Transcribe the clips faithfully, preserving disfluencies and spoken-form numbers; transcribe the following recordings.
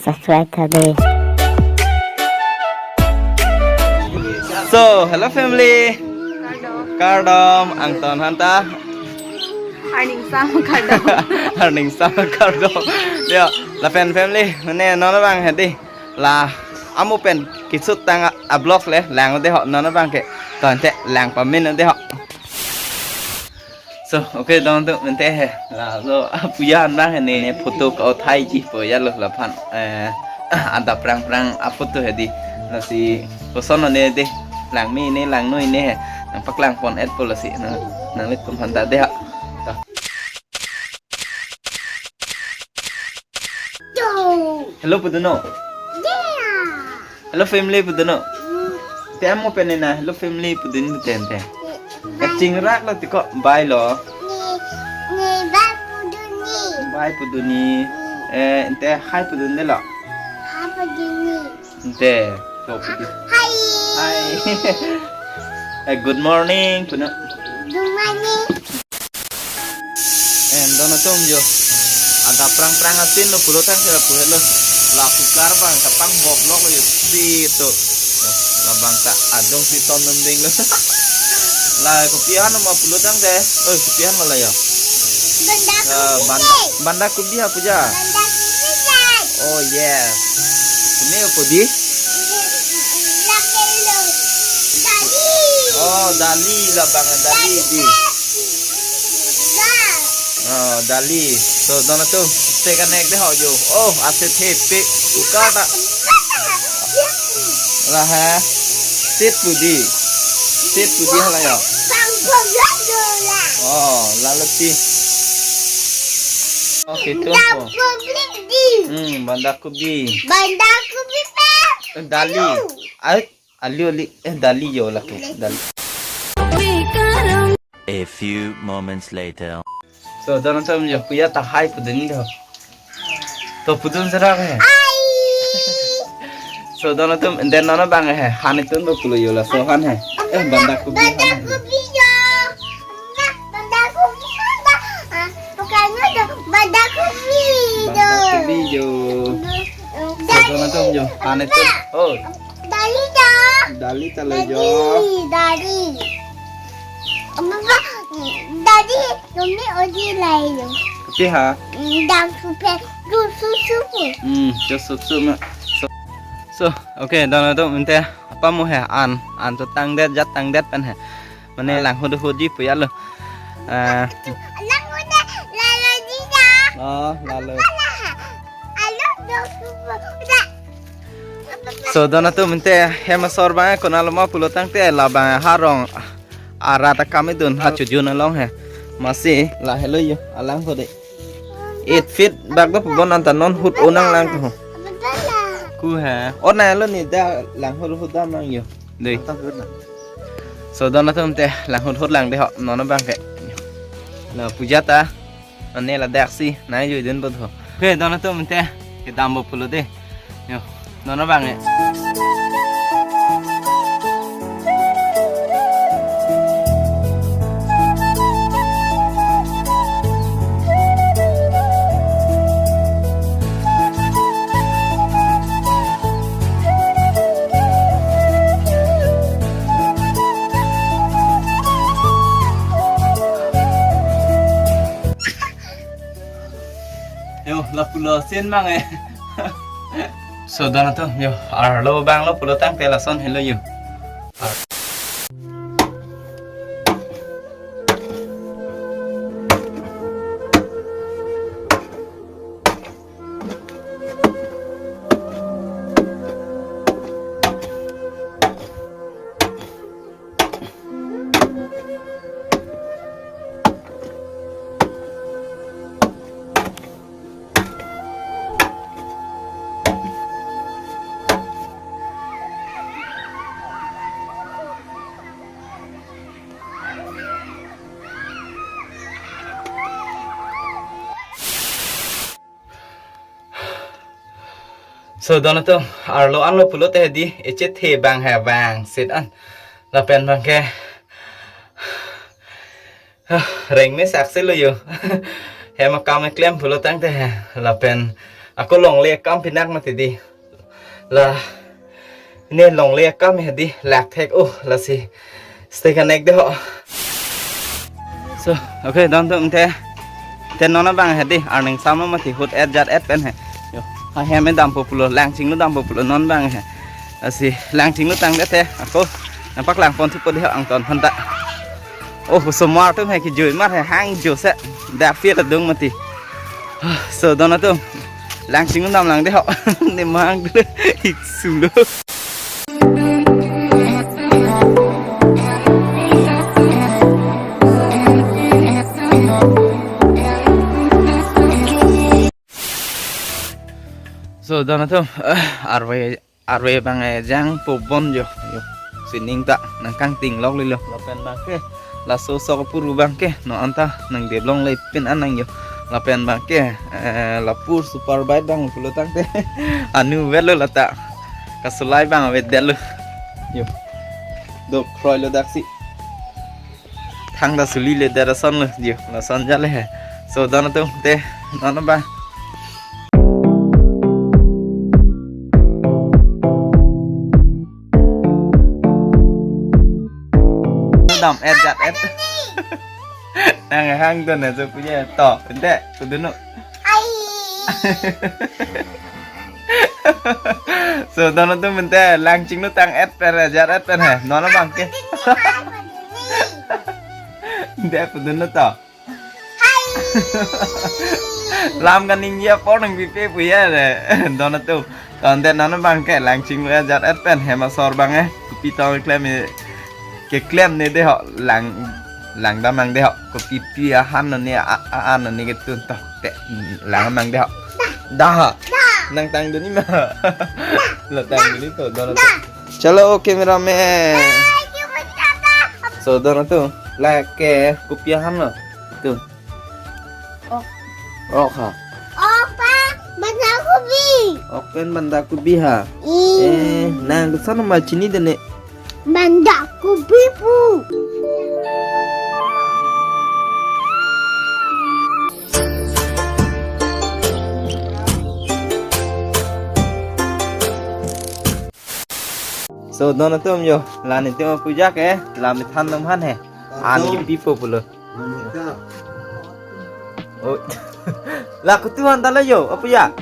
Subscribe tha dei. So, hello family. Kardom. Kardom, angton hanta. Arningsam kardom. Arningsam kardom. Yo, lapen family, mane non abang hedi. La, amu pen kisut tang a, a vlog le, lang de ho, non abang ke. Ton te, lang pamin de ho. So, okay, don tu mente he. La, so, puya an abang he ne, photo ka uthai ji po ya lo laphan. Eh, adap prang prang a photo hedi. Lasi, koson ne de, langme ne, langnoi ne he. Nangpaklang pon et po lasi, nang, nanglit pon hanta de ha. So. Hello, puduno. Yeah. Hello family puduno. Mm. Te amu pen ne na hello family pudun puten te. Bye. Kachingrak lo tiko bye lo. Ni, ni bye puduni. Bye puduni. Mm. Eh, ente hi pudun de lo. Hi puduni. Ente. So pudu. Hi. Hi. Eh, good morning puno. Good morning. En don atum jo. Adap prang prang asin lo pulo tang sila puhet lo. La kukar abang ta pang bob lok lo jo. Si tu. Labang ta adong si ton nun ding lo. La kopi han ma pulo tang te. Oh, kopi han ma la ya. Banda Ah, kopi ban-, te. Banda kopi ha puja. Banda kopi te. Oh, yes. Ini apa di? Lake lo. Dali. Oh, dali labang dali di. Dali. Oh, dali. So, don atum. Te kanek de ho jo. Oh, ase the pe. Kukar ta. La ha. Sit pudi. Sit pudi hala ya. Oh, lalu ti. Okay, tuan po. Hmm, banda kopi. Banda kopi pe. Eh, dali. Ayo. Ai, ali, ali. Eh, dali jo lake. Dali. A few moments later. So, don atum jo puya ta hi pudun do. To pudun serak he. Ai. So, don atum, ente non abang he. Han itun bo pulo jo laso han he. Eh, banda kopi han he. Banda kopi jo. Banda kopi jo. Ah, bukannya do banda kopi jo. Banda kopi jo. So, don atum jo. Han itun. Oh. Dali ta. Dali ta le jo. Dali, dali. Papa, dali, kami oji lai lo. Kopi ha? Dang supe, du su su pu. Hmm, du su su ma. So, so, okay, don atum ente apa mu he an, an tu tangdet, jat tangdet pen he. Mane lang hud hud ji puya lo. Ah. Lang hud lalo ji ja. Oh, lalo. Alo do su pu da. So, don atum ente hem asor abang konat lo ma pulo tangte labang harong arat akam idun ha chojun along he. Masi la helo jo alang hode. Eight feet bak do pubon anta non hut onang lang ko. Ku he. Onang lo ne da lang hut hut dam lang jo. Dei. So, don atum ente lang hut hut lang de ho non abang ke. La puja ta. Ane ladak si nai jui dun bo tho. Oke, don atum ente kedam bo pulo de. Yo, non abang e. Yo, lapulo sin mang e. So, don atum, yo, arlo abang lo pulo tangte lason helo yo. So, don atum, arlo anlo pulote hedi, echethe abang he abang sit an. Lapen abang ke, reng me saksi lo yo. Hem akam eklem pulo tangte he. Lapen Ako longle akam pinak mati di. La ne longle akam he di, lak thek o, lasi stay connect de ho. So, okay, don tum te. Te non abang he di, arning samlo mati hut et jat et pen he. Yo, ha hem dampo pulo, Langchinglu dampo pulo non abang he. Lasi Langchinglu tangdet te, ako nangpaklang pon thupo de ho angton phanta. Oh, osomar atum he kejui mar he hangjo se. Dak fiel adung mati. So, don atum, Langchinglu damlang de ho. Ne mang dulu. Iksulo. So, don atum, eh, arve, arve abang ejang po bon jo, jo. Sining ta nangkangting lok lilo. Lapen abang ke, laso sok puru abang ke, non anta nangdeplongle pin an nang jo. Lapen abang ke, eh, lapu super bike abang pulo tangte. Anu velo lata. Kasulai abang avedetlo. Jo. Do kroilo daksi. Thangta suli le darason lo, jo, lason jale he. So, don atum te, non abang. Dam et jat et. Nang hang don ajo punya to, ente, kudunu. So, don atum ente, Langchinglu tang et pen, et jat et pen he. Non abang ke. Ente, kudunu to. Lam kaningje apor nangpipe pu ya de. Don atum. Tangdet non abang ke Langchinglu et jat et pen hem asor abang eh. Kopi tong keklem eh, keklem ne de ho lang, lang damnang de ho. Kopi pi ahan ne a, a, an ne ketun to te lang damnang de ho. Da ha. Nang tang duni ma. La tang duni to don atum. Chalo cameraman. So don atum. La ke kopi ahan lo. Tu. Ok. Ok ha. Ok pa, banda kopi. Ok pen banda kopi ha. Hmm. Eh, nang kesan ma chini dene. Banda kopi pu. So, don atum jo, la nitum apujak eh, la methan atum aphan he. An kipi po pulo. Oh. La kutu han ta lo jo, apuya.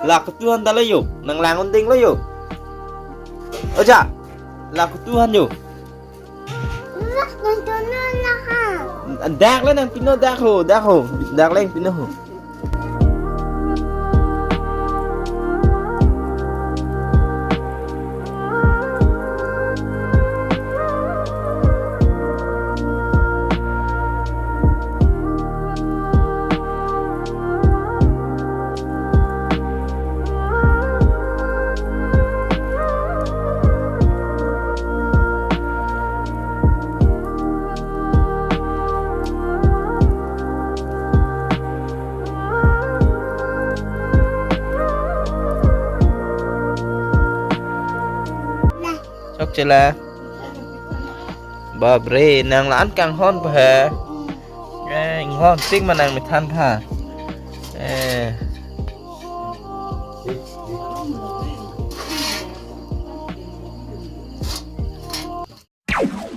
La kutu han ta lo jo, nang lang unding lo jo. Oja, la kutu han jo. Lah, nonton na ha. Dak le nang pino dak ho, dak ho, dak le pino ho. Chokche la. Babre, nang la-an kanghon pa he. Eh, inghon tik ma nang methan tha. Eh.